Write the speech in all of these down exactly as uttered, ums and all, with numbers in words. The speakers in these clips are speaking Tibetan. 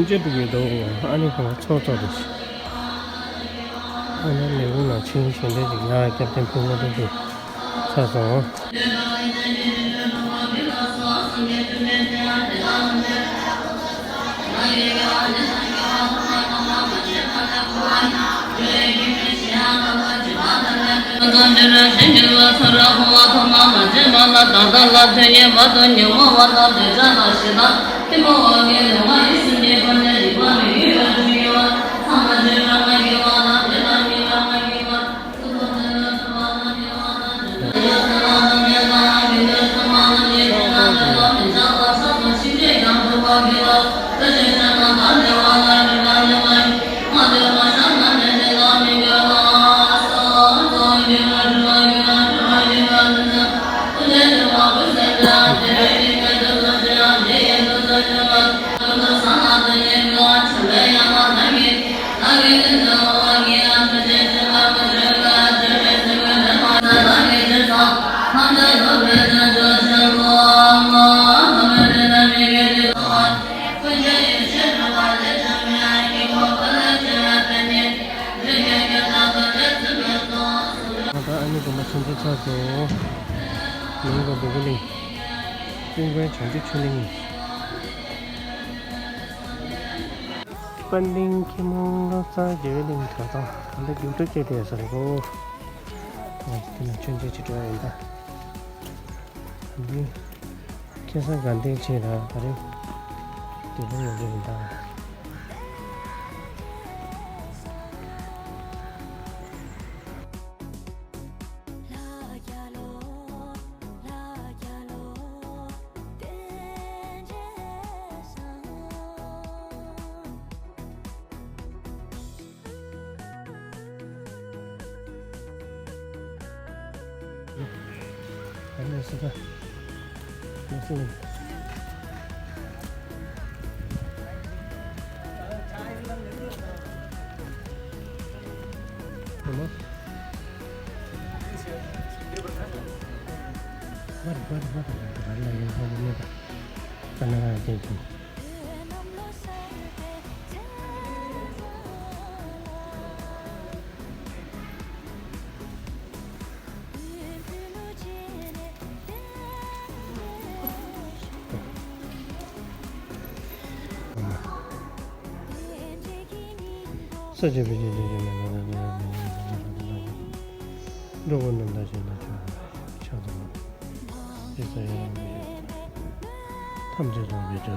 ཅེས་འདུག་གི་འདུག་ཨ་ནི་ཁོང་ཚོགས་ཚོགས་འདུག་ཨ་ནི་ལས་ཁུངས་ནང་ཕྱིན་ཞལ་འདེབས་ཅིག་ཡ་སྐྱབས་རྟེན་ཕུལ་མ་ཐུབ་ཀྱི་ཚར་སོང་། ད་ཨ་ནི་དགོན་པ་ཆུང་ཆུང་ཚར་སོང་། མིང་ལ་འབྲུག་གླིང་། ཀུན་མཁྱེན་བྱང་ཆུབ་ཆོས་གླིང་ཡིན། དཔལ་ལྡན་མཁན་པོ་བློ་བཟང་རྒྱལ་བའི་གླིང་གྲྭ་ཚང་། ད་ལྟ་རྒྱུགས་སྤྲོད་བྱས་བསྡད་ས་རེད་གོ། ཨ་དེ་ནས་མཆོད་མཇལ་བྱེད་འགྲོ་ཡ་ཡིན་ད། ད་འདི་ཁ་སང་དགའ་ལྡན་བྱས་ལ་ད་རེས་དེ་ལ་ཡོང་རྒྱུ་ཡིན་ད། ས་བཅུ་པའི་རྒྱལ་སྤྱིའི་རྒྱལ་མི་འགྲོ་བ་རྣམས་དང་ཞིང་དང་ཆོས་དང་ཕྱག་དང་ལུས། དེ་ཚོ་ཡང་མི་ཡོད། ཐམས་ཅད་རྫོགས་པའི་བྱང་ཆུབ་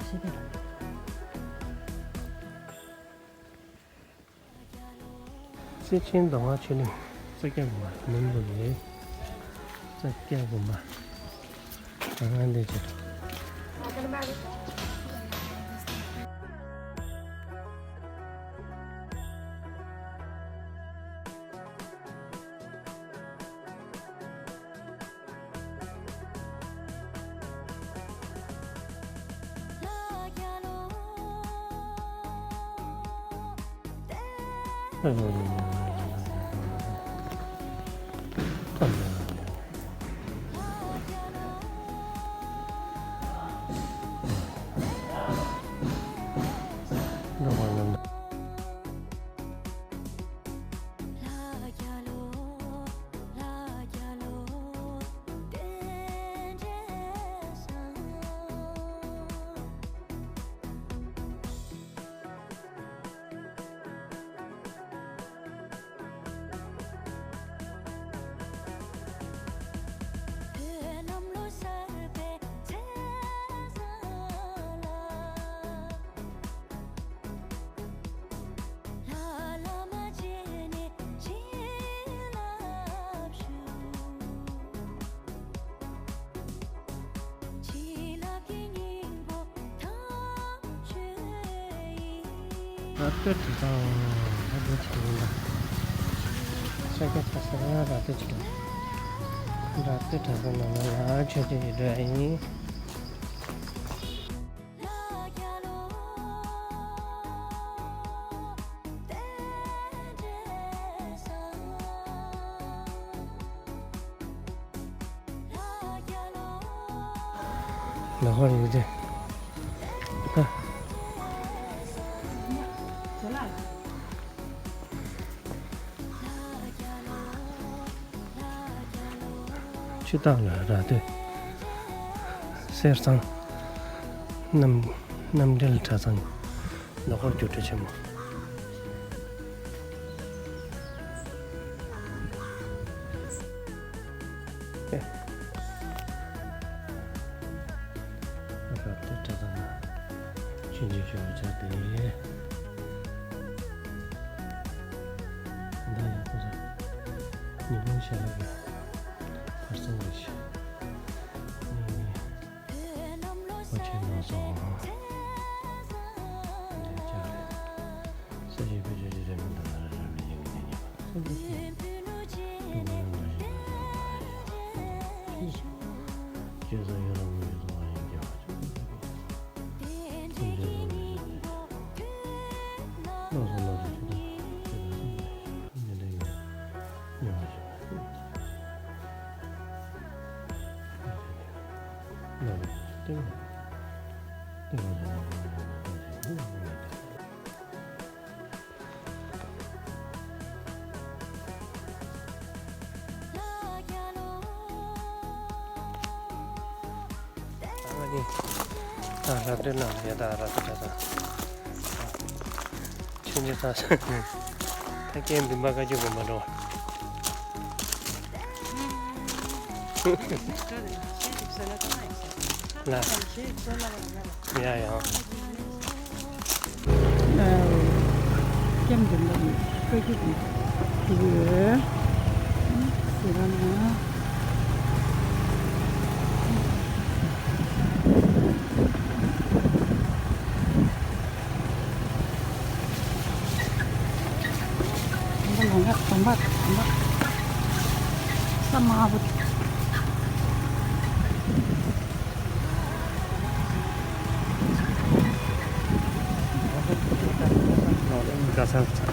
ཕྱིར། གསེར་ཆེན་མདོ་སྔགས་ཆོས་གླིང་། ས་སྐྱ་དགོན་པ་མིང་དུ་ལས། ས་སྐྱ་དགོན་པ། ད་ང་འདི་བྱེད་དོ། ར་སྟོད་གྲྭ་ཚང་། ཨ་འདི་ཆ་ཡིན་པ། ས་སྐྱ་གྲྭ་ཚང་ར་སྟོད་ཆ་ར། ར་སྟོད་གྲྭ་ཚང་ནང་ལ་མཆོད་མཇལ་ཞུ་འགྲོ་ཡ་ཡིན། ལ་ཧོར་ཡོད་དེ། ཨ། ཆུ་སྟག་ལ་ར་སྟོད། གསེར་ཚང་། རྣམ་རྣམ་འགྲེལ་གྲྭ་ཚང་། ལ་ཧོར་རྒྱུགས་སྤྲོད་ཆེན་མོ། ཨེ། ར་སྟོད་གྲྭ་ཚང་ན་ཆུ་འཇིབ་ཞོར་བྱ་དེ། ད་ཡང་ཁོ་ཚོ་ཉི་ཧོང་ཞལ་ལག་གི་ཕར་ཚང་རེད་ཤག་ཨོ་ཆེ་ནོ་སོང་། འདི་ཅག་རེད། ས་གཞི་བེད་སྤྱོད་བྱེད་རེད་མི་འདུག་ན་རེ་རེ་མི་ཡིན་གྱི་ཉེ་ཉེ་བ། སྤྱོད་ས་ཡོད་རང་མི་ཡོད་ཚོ་བ་ཡིན་རྒྱ་བ། སེམས་ཅན་ཚོ་ལ་ཡིན་ལོ་སོ་ལོ་དེ་ཆུ་དང་ཆུ་དང་སོང་ནས་མི་འདྲ་ཡོད་ཉེ་བ་ཞིག་བ། ད་ར་སྟོད་ནང་ཡོད། ད་ར་སྟོད་གྲྭ་ཚང་། ཆུང་ཆུང་ཚང་། ད་སྐད་འདི་མ་བཀའ་བཀྱོན་དགོས་མ་འགྲོ། ལ། ཡ་ཡ། སྐྱེམས་འདི་འདྲ་ནི་བཀའ་བཀྱོན་དགོས་ཡོད། ཟེར་བ་ན། ད་ལོ་འགའ་དམ་པ་དམ་པ། ས་དམར་པོ། ག་ས་ལ་ཚ།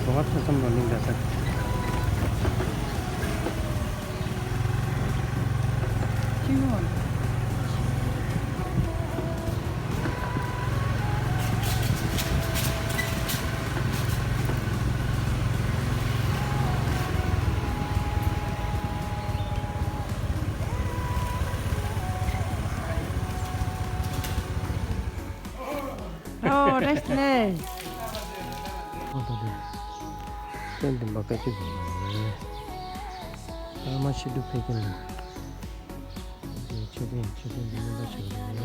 ག་བ་ཐོ་སམ་ལོ་ནི་ག་ས། ཨོ་རེད་ལེ། ཨོ་ད་དེ། སེམས་དུ་མ་དཀའ་སྤྱད་དགོས་པ་རེད། ཨ་མ་ཤི་དུ་ཕེ་ཀན་ལ། དེ་མཆོད་རྟེན་མཆོད་རྟེན་འདི་མངོན་པ་ཞིག་རེད།